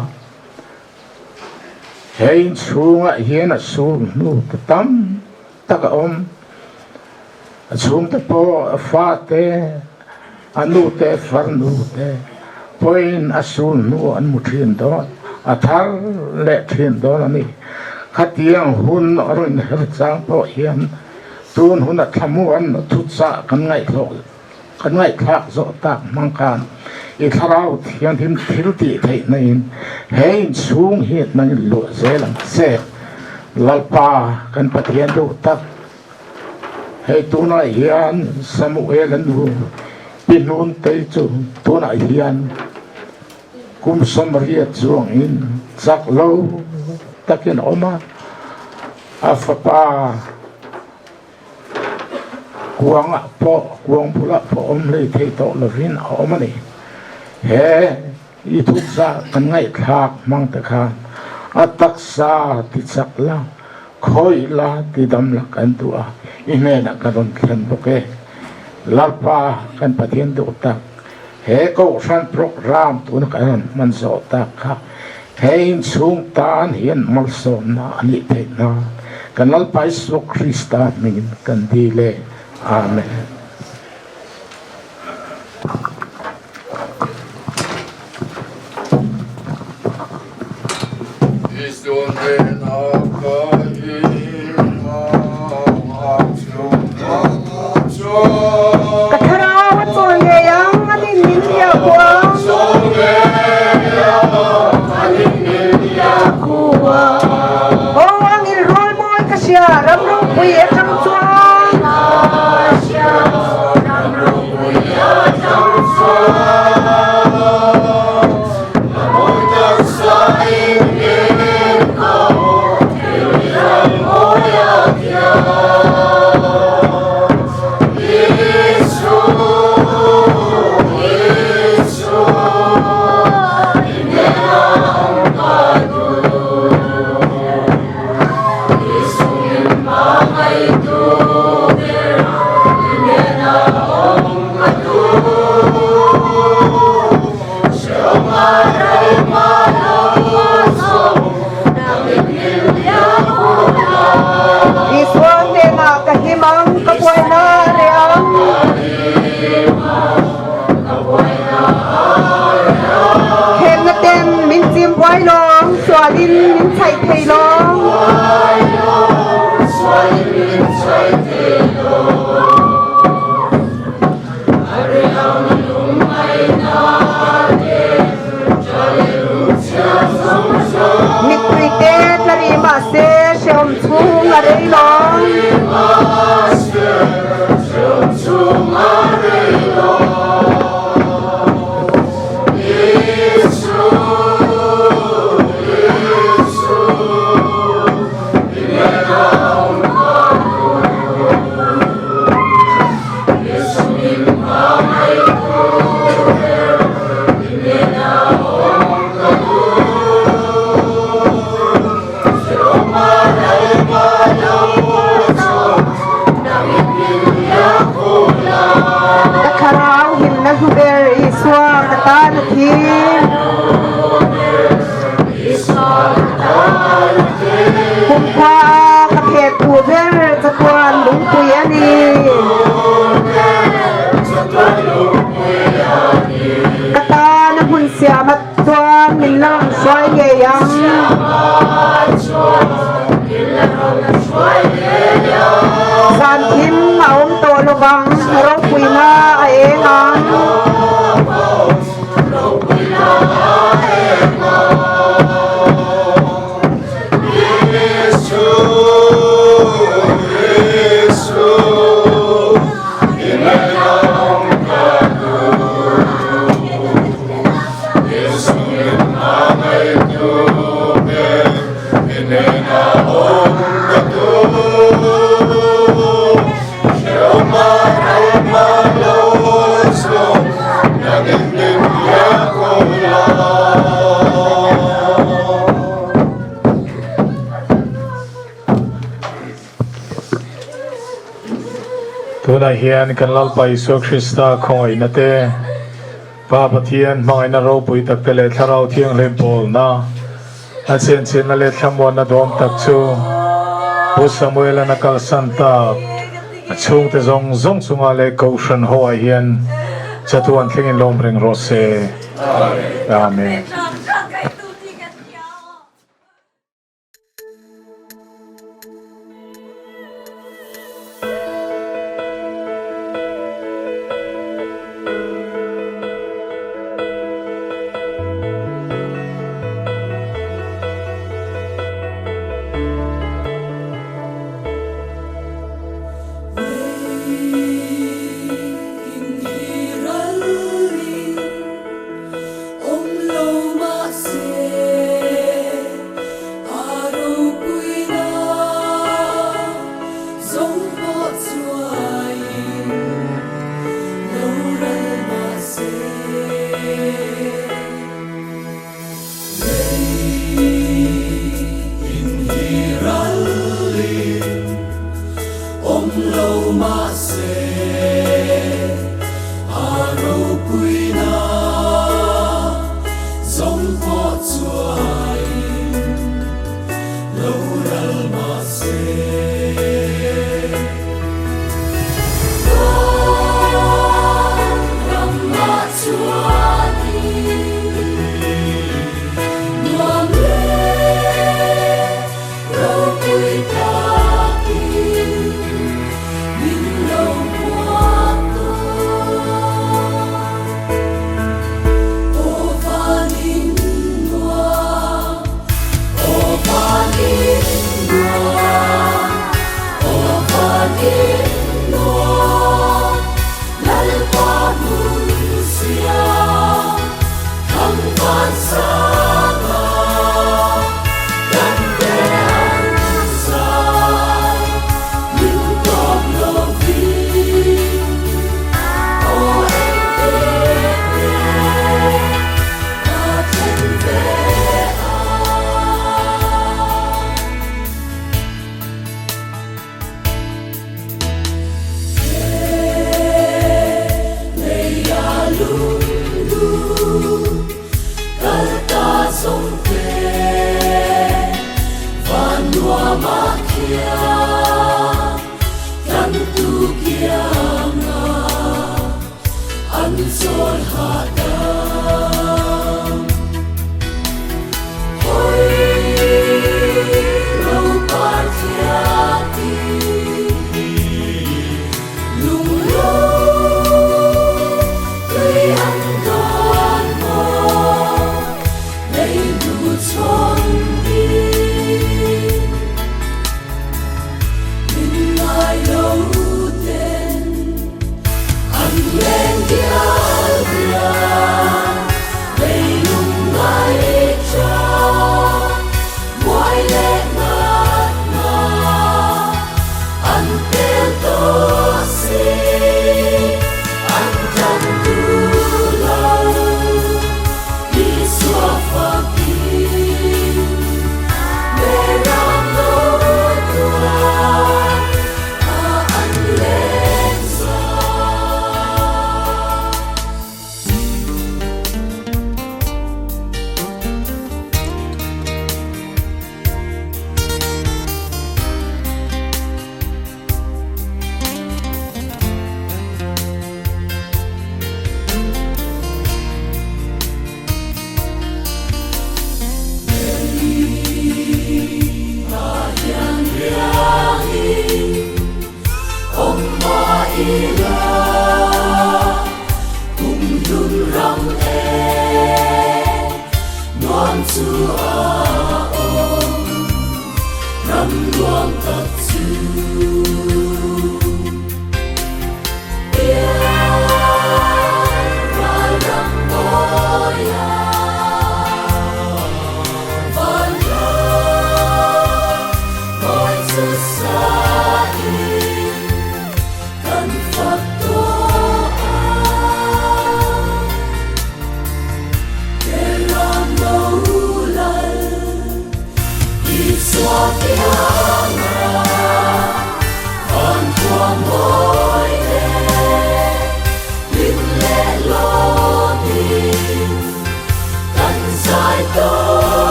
He inchhungah hian a sur hnu te tam tak a awm. A chhungte pawh a fate, a nute, farnu te pawhin a sur hnu an hmu thin dawn, a thar leh thin dawn a ni. Khatiang hun a rawn inher chang pawh hian Tun huna thlamuan thuchah kan ngaihhlawh kan ngaihthlak zawh tak hmang khan i thlarau thianghlim thil tih theih na in he inchhung hi nang in luah zel ang che. Lalpa kan Pathian duh tak hei tunah hian Samuel a nu pi hnun tei chu tunah hian kum 80 chuang in chak lo takin a awm a. A fapa kuangah pawh, kuang bulah pawh awm hlei thei tawh lovin a awm a ni. He i thupza kan ngaihthlak hmang te khan a taksa ti chak la, khawih la, ti dam la kan duh a, i hnenah ka rawn thlen bawk e. Lalpa kan Pathian duh tak. He Kohhran program tuna kan rawn hman zawh tak kha he inchhung tan hian malsawmna a nih theih nan kan Lalpa Isua Krista hmingin kan dil e. Amen. Ka thlarau a chawl ngei ang, a nin min hliah kuang. Aw ang il rual mawi ka hria, ram ropui atang chuan. daih thei lo. Mittui te tla rih mahse hrehawm chhung a rei lo. Ka thlarau himna hlu ber Isua ka tan a thi. Kumkhua a ka phet thu ber chatuan lungpui a ni. Ka tan a hmun siam a chuan min la rawn hruai ngei ang. Zan thim a awm tawh lovang, ropuina a eng ang. Tunah hian kan Lalpa Isua Krista khawngaihna te, Pa Pathian hmangaihna ropui tak te leh Thlarau Thianghlim pawlna a chenchilhna leh thlamuanna dawm tak chu Pu Samuel-a'n a kalsan tak a chhungte zawng zawng chungah leh Kohhran ho ah hian chatuan thlengin lawm reng rawh se. Amen.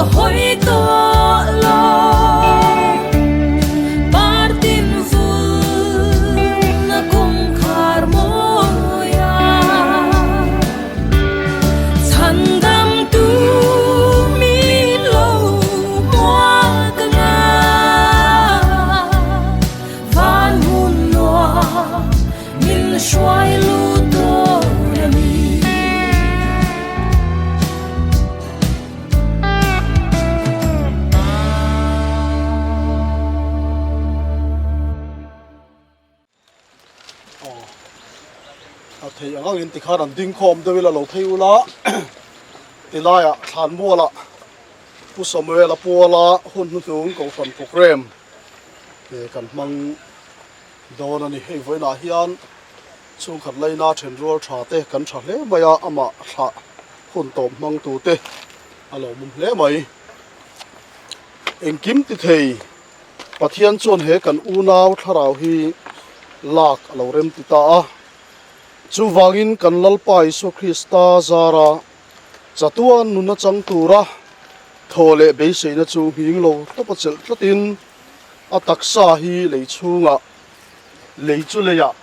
ka hawi tawh lo Partin vulna kawngkhar mawia Chhandam tu min lo hmuak anga Van hun nuam min hruai lut dawn a ni. A thei ang angin tikhan an ding khawm deuh ila lo phei ula tilaiah thlanmualah Pu Samuel-a puala hun hnuhnung kohhran programme kan hmang dawn a ni. Hei vawiinah hian chhungkhat laina thenrual tha te kan tha hle mai a, amah thlah hun tawp hmang tu te a lawmawm hle mai. Engkim ti thei Pathian chuan he kan unau thlarau hi lak a lo rem ti ta a, chuvangin kan Lalpa Isua Krista zara chatuan nuna chang tura thaw leh beiseina chu nghing lo tawp a chelh tlatin a taksa hi lei chhungah lei chu leiah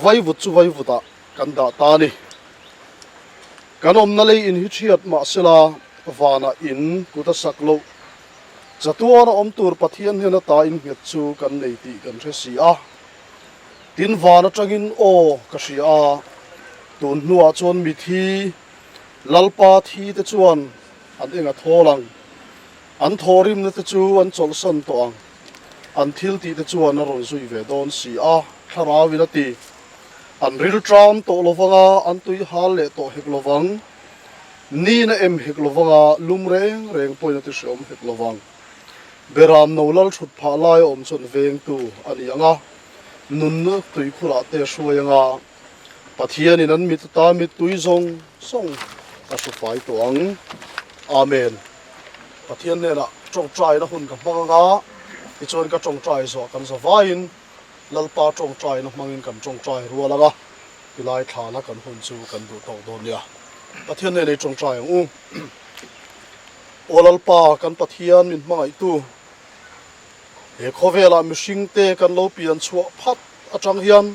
vaivut chu vaivutah kan dah ta a ni. Kan awmna lei in hi thiat mahsela vanah in kut a sak loh. Chatuan a awm tur Pathian hian a ta innghet chu kan nei tih kan hre si a. Tin van atangin aw ka hria a, tun hnuah chuan mithi Lalpa thi te chuan an eng a thawl ang. An thawhrimna te chu an chawlhsan tawh ang. An thil tih te chuan a rawn zui ve dawn si a, Thlarauin a ti. An rilṭam tawh lovang a, an tui hal leh tawh hek lovang. Ni na em hek lovanga lum reng reng pawhin a ti hreawm hek lovang. Beram no lal thut phah lai a awm chuan vengtu a ni ang a, nunna tuikhurah te a hruai ang a, Pathianin an mit ata mittui zawng zawng a hru fai tawh ang. Amen. Pathian hnenah tawngtaina hun ka hmang ang a, tichuan ka tawngtai zawh kan za vaiin Lalpa tawngtaina hmangin kan tawngtai rual ang a, tilai thlana kan hun chu kan duh tawk dawn nia. Pathian nen ei tawngtai ang u. Aw Lalpa, kan Pathian min hmangaihtu, he khawvelah mihringte kan lo pian chhuah phat atang hian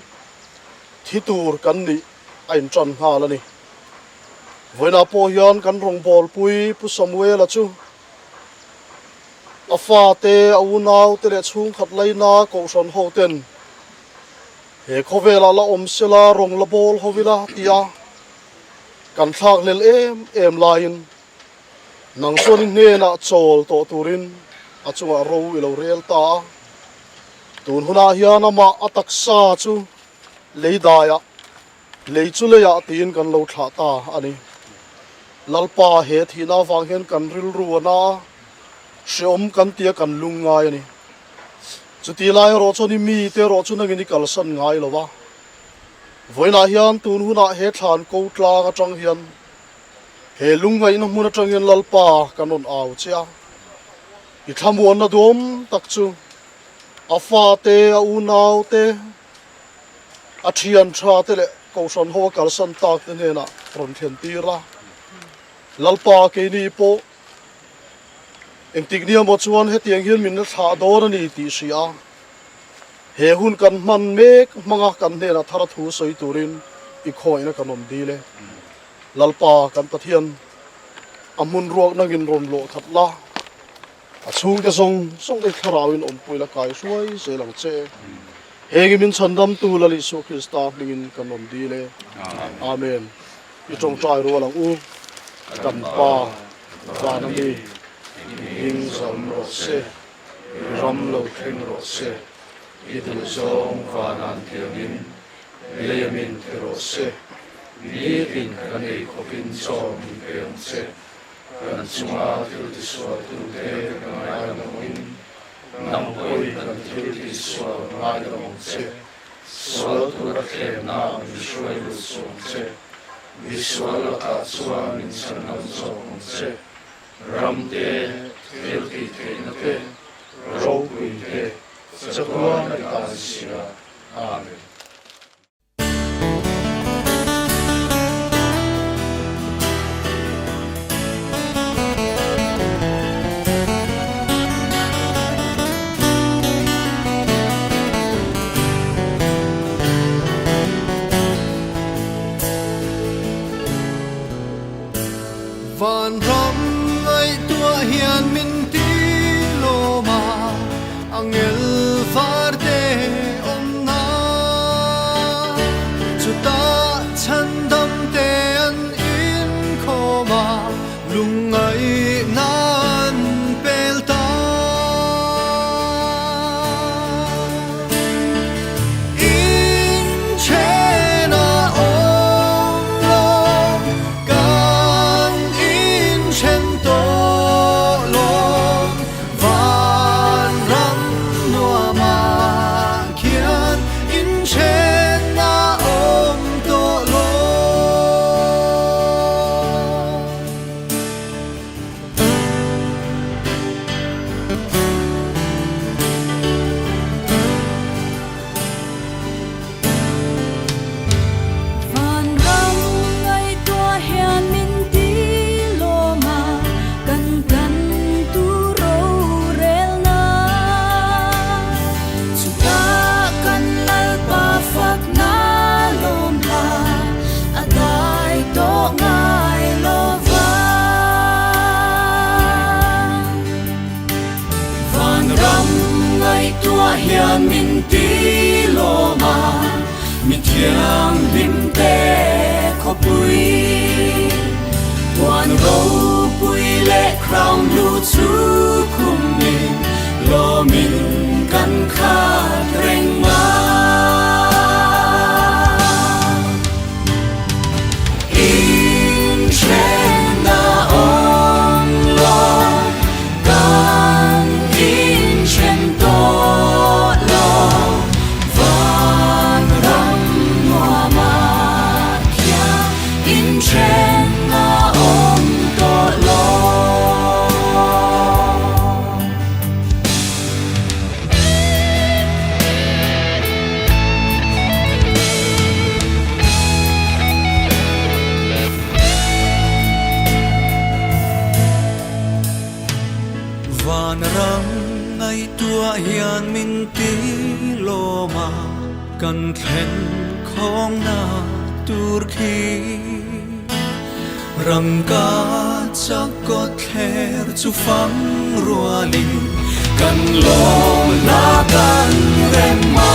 thi tur kan nih a intan nghal a ni. Vawiinah pawh hian kan rawngbawlpui Pu Samuela chu a fate, a unaute leh chhungkhat laina kohhran hoten he khawvelah la awm sela rawng la bawl ho ila tia kan thlak hlel em em laiin nang chuan i hnenah chawl tawh turin a chungah ro i lo rel ta a. Tun hunah hian amah a taksa chu lei daiah, lei chu leiah tiin kan lo thlah ta a ni. Lalpa he thihna avang hian kan rilru a na a, hreawm kan tia kan lung ngai a ni. Chuti lai erawh chuan i mite erawh chu nangin i kalsan ngai lo va. Vawiinah hian tun hunah he thlan ko tlang atang hian he lungngaihna hmun atangin Lalpa kan rawn au che a, i thlamuanna duam tak chu a fate, a unaute, a thian tha te leh kohhran ho a kalsan tak te hnenah rawn thlen tir a. Lalpa keini pawh engtik nia maw chuan hetiang hian min la thlah dawn a ni tih hria. He hun kan hman mek hmanga kan hnenah thar a thu sawi turin i khawngaihna kan rawn dil e. Lalpa kan Pathian, a hmun ruak nangin rawn lawh khat la, a chhungte zawng zawng te thlarauin awmpui la kai hruai zel ang che. Heng i min chhandamtu Lal Isua Krista hmingin kan rawn dil e. Amen. I tawngtai rual ang u, kan Pa vana mi, hming zawm rawh se. I ram lo thleng rawh se, i duh zawng vanan tiangin lei a min ti rawh se. Nitin kan ei khawpin chaw min pe ang che. Kan chunga thil tisualtute kan ngaidam awmin, nang pawhin kan thil tisual ngaidam ang che. Sual tura thlemna min hruai lut suh ang che. Misual lakah chuan min chhandam zawk ang che. Ram te, thil tih theihna te, ropui te, chatuan a tan si a. Amen. Lungngaihna an pel ta. Inchen a awm lo, kan inchen tawh lo. Van ram nuamah khian inchen a awm tawh lo. Van ram ngaihtuah hian min ti lawm a, kan tan tu rorelna. Chutah kan Lalpa fakna lawm la, a dai tawh ngai lo va. Van ram ngaihtuah hian min ti lawm a, mi thianghlim te khawpui. Puan ropui leh crown lu chu khumin lawmin kan khat reng a. Inchen a awm lo, kan inchen tawh lo. Van ram nuamah khian inchen a awm tawh lo. Van ram ngaihtuah hian min ti lawm a, kan thlen khawngna tur khi. Rangka chak kawt thler chu fang rualin kan lawm la kan rem a.